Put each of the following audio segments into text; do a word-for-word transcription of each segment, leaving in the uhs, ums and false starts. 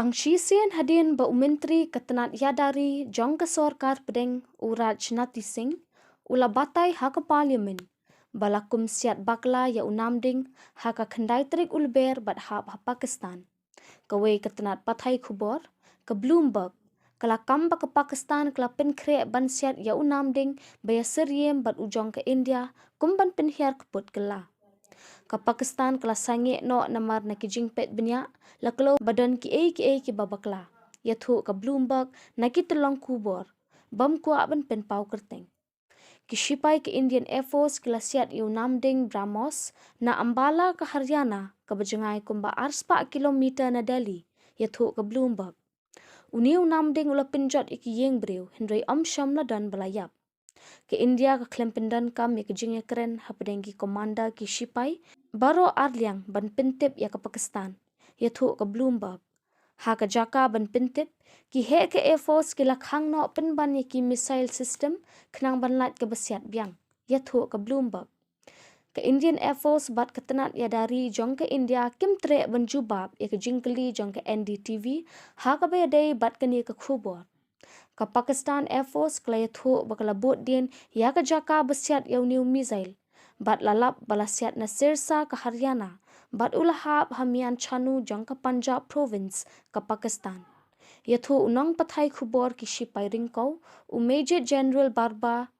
Tang shisien hadien ba u Myntri ka tnat ïada ri jong ka sorkar pdeng u Rajnath Singh u la batai ha ka Parliament ba la kum siat bakla ïa u Namdeng ha ka khyndai tarik u Lber bad hap ha Pakistan. Kawei ka tnat pathai khubor, ka Bloomberg, ka la kam ba ka Pakistan ka la pynkhreh ban siat ïa u Namdeng ba ïasyriem bad u jong ka India kum ban pynhiar kput kylla. Ka Pakistan ka la sangeh noh namar na ki jingpeit bniah la kloi ba don kiei kiei kiba bakla, ïathuh ka Bloomberg na ki tyllong khubor bym kwah ban pynpaw kyrteng. Ki shipai ka Indian Air Force ki la siat ïa u Namdeng BrahMos na Ambala ka Haryana, kaba jngai kumba arspah kilometer na Delhi, ïathuh ka Bloomberg. Une u Namdeng u la pynjot ïa ki ïing briew, hynrei ym shym la don ba la ïap. Ka India ka khlem pyndonkam ïa ka jingïakren hapdeng ki commander ki shipai baroh arliang ban pyntip ïa ka Pakistan, ïathuh ka Bloomberg. Ha ka jaka ban pyntip, ki heh ka Air Force ki la khang noh pynban ïa ki missile system khnang ban lait kaba siat biang, ïathuh ka Bloomberg. Ka Indian Air Force bad ka tnat ïada ri jong ka India kim treh ban jubab ïa ka jingkylli jong ka N D T V ha kaba ïadei bad kane ka khubor. Ka Pakistan Air Force ka la ïathuh ba ka la bud dien ïa ka jaka ba siat ïa une u missile bad la lap ba la siat na Sirsa ka Haryana bad u la hap ha Mianchanu jong ka Punjab Province ka Pakistan. Ïathuh u nongpathai khubor ki shipai ryngkew, u Major General Barbar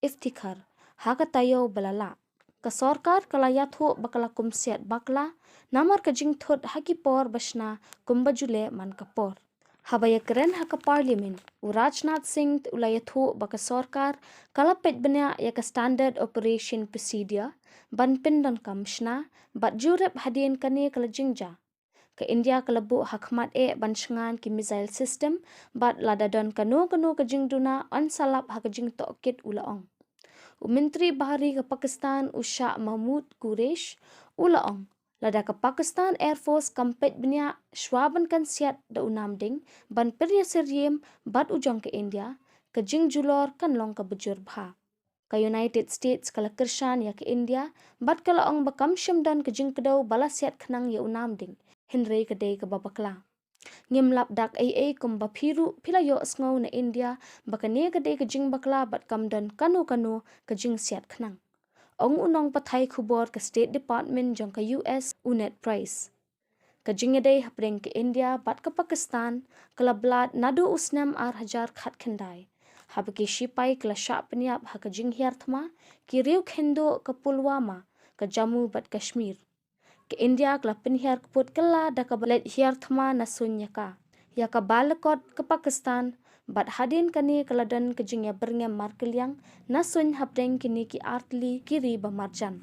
Iftikhar, ha ka taïew ba la lah. Ka sorkar ka la ïathuh ba ka la kum siat bakla namar ka jingthut ha ki por ba shna kumba ju leh man ka por. Haba ïakren ha ka Parliament, u Rajnath Singh u la ïathuh ba ka sorkar ka la peit bniah ïa ka Standard Operation Procedure ban pyndonkam shna bad jurip hadien kane ka la jingjia. Ka India ka la buh ha khmat eh ban shngaiñ ki missile system bad lada don kano kano ka jingduna yn sa lap ha ka jingtohkit, u la ong. U Myntri Bahari ka Pakistan u Shah Mahmood Qureshi u la ong, lada ka Pakistan Air Force kam peit bniah shwa ban kan siat da u Namdeng ban pynïasyriem bad u jong ka India, ka jingjulor kan long kaba jur bha. Ka United States ka la kyrshan ïa ka India bad ka la ong ba kam shym don ka jingkdew ba la siat khnang ïa u Namdeng, hynrei ka dei kaba bakla. Ngim lap dak ei ei kumba phi ruh phi la ïohsngew na India ba kane ka dei ka jingbakla bad kam don kano kano ka jingsiat khnang, ong u nongpathai khubor ka State Department jong ka U S, u Ned Price. Ka jingïadei hapdeng ka India bad ka Pakistan ka la blad naduh u snem ar hajar khatkhyndai, haba ki shipai ki la shah pynïap ha ka jinghiar thma ki riew khynduh ka Pulwama, ka Jammu bad Kashmir. Ka India ka la pynhiar kput kylla da kaba leit hiar thma na suiñ ïa ka, ïa ka Balakot ka Pakistan, bad hadien kane ka la don ka jingïabyrngem markylliang na suiñ hapdeng kine ki artylli ki ri ba marjan.